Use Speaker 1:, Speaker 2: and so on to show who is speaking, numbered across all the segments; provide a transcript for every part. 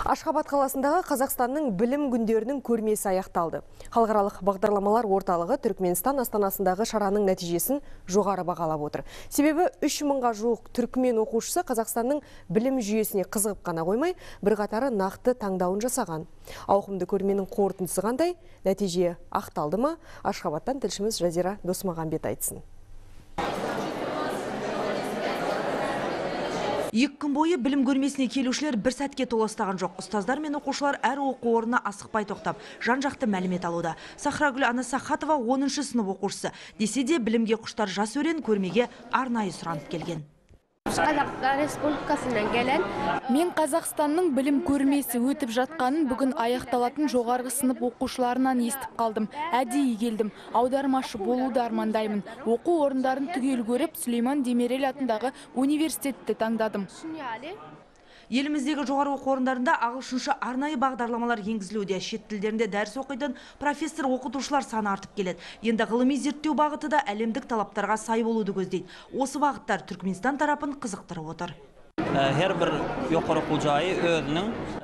Speaker 1: Ашхабад қаласындағы Қазақстанның білім күндерінің көрмесі аяқталды. Халықаралық бағдарламалар орталығы Түркменстан астанасындағы шараның нәтижесін жоғары бағалап отыр. Себебі 3000-ға жуық түркмен оқушысы Қазақстанның білім жүйесіне қызығып қана қоймай, бірқатары нақты таңдауын жасаған. Ауқымды көрменің қорытындысы қандай? Нәтиже ақталды ма? Ашхабадтан тілшіміз Жазира Досмағамбет айтсын.
Speaker 2: Екі күн бойы білім көрмесіне келушілер бір сәтке толастаған жоқ. Ұстаздар мен оқушылар әр оқу орнына асықпай тоқтап, жан-жақты мәлімет алуда. Сахрагүл Анасахатова 10-шы сынып оқушысы. Десе де білімге құштар жас өрен көрмеге арнайы сұранып келген.
Speaker 3: Қазақстан Республикасынан келген.
Speaker 4: Мен Қазақстанның білім көрмесі өтіп жатқанын бүгін аяқталатын жоғарғы сынып оқушыларынан естіп қалдым. Әдейі келдім. Аудармашы болуды армандаймын. Оқу орындарын түгел көріп, Сүлейман Демирел атындағы университетті таңдадым.
Speaker 2: Еліміздегі жоғары оқу орындарында ағылшынша арнайы бағдарламалар енгізілуде. Шет тілдерінде дәріс оқитын профессор оқытушылар саны артып келеді. Енді ғылыми зерттеу бағыты да әлемдік талаптарға сай болуды көздейді. Осы бағыттар Түркменстан тарапын қызықтырып отыр.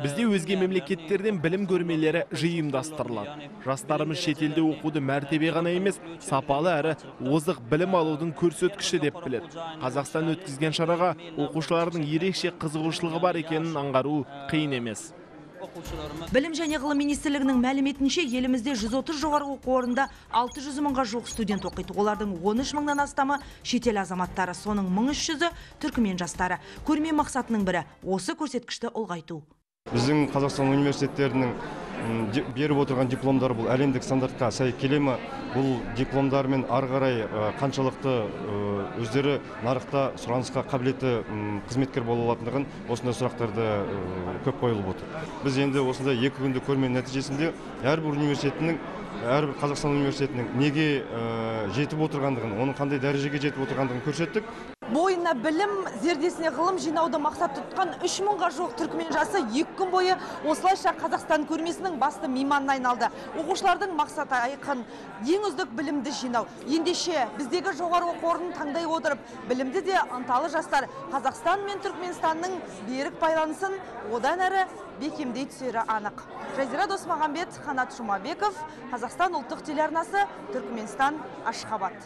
Speaker 5: Бізде өзге мемлекеттерден білім көрмелері жиі ұйымдастырылады. Жастарымыз шетелде оқуды мәртебе ғана емес, сапалы әрі озық білім алудың көрсеткіші деп біледі. Қазақстан өткізген шараға оқушылардың ерекше қызығушылығы бар екенін аңғару қиын емес.
Speaker 2: Білім және ғылым министрлігінің мәліметінше, елімізде 130 жоғарғы оқу орнында 600 мыңға жуық студент оқиды. Олардың 13 мыңнан астамы шетел азаматтары, соның 1300-і түркімен жастары. Көрме мақсатының бірі осы көрсеткішті ұлғайту.
Speaker 6: Біздің Қазақстан университеттерінің беріп отырған дипломдары бұл әлемдік стандартқа сай келе ме? Бұл дипломдармен ары қарай қаншалықты өздері нарықта сұранысқа қабілетті қызметкер бола алатындығын осындай сұрақтарды көп қойылып отыр. Біз енді осындай екі күндік көрменің нәтижесінде әрбір университетінің, әрбір Қазақстан университетінің неге жетіп отырғандығын, оның қандай дәрежеге жетіп отырғандығын көрсеттік.
Speaker 2: Бойына білім, зердесіне ғылым жинауды мақсат тұтқан 3000-ға жуық түркімен жасы екі күн бойы осылайша Қазақстан көрмесінің басты мейманына айналды. Оқушылардың мақсаты айқын: ең үздік білімді жинау. Ендеше біздегі жоғары оқу орнын таңдай отырып, білімді де ынталы жастар Қазақстан мен Түркменстанның берік байланысын одан әрі бекемдей түсері анық. Жазира Досмағамбет, Қанат Жұмабеков, Қазақстан ұлттық телеарнасы, Түркменстан, Ашхабад.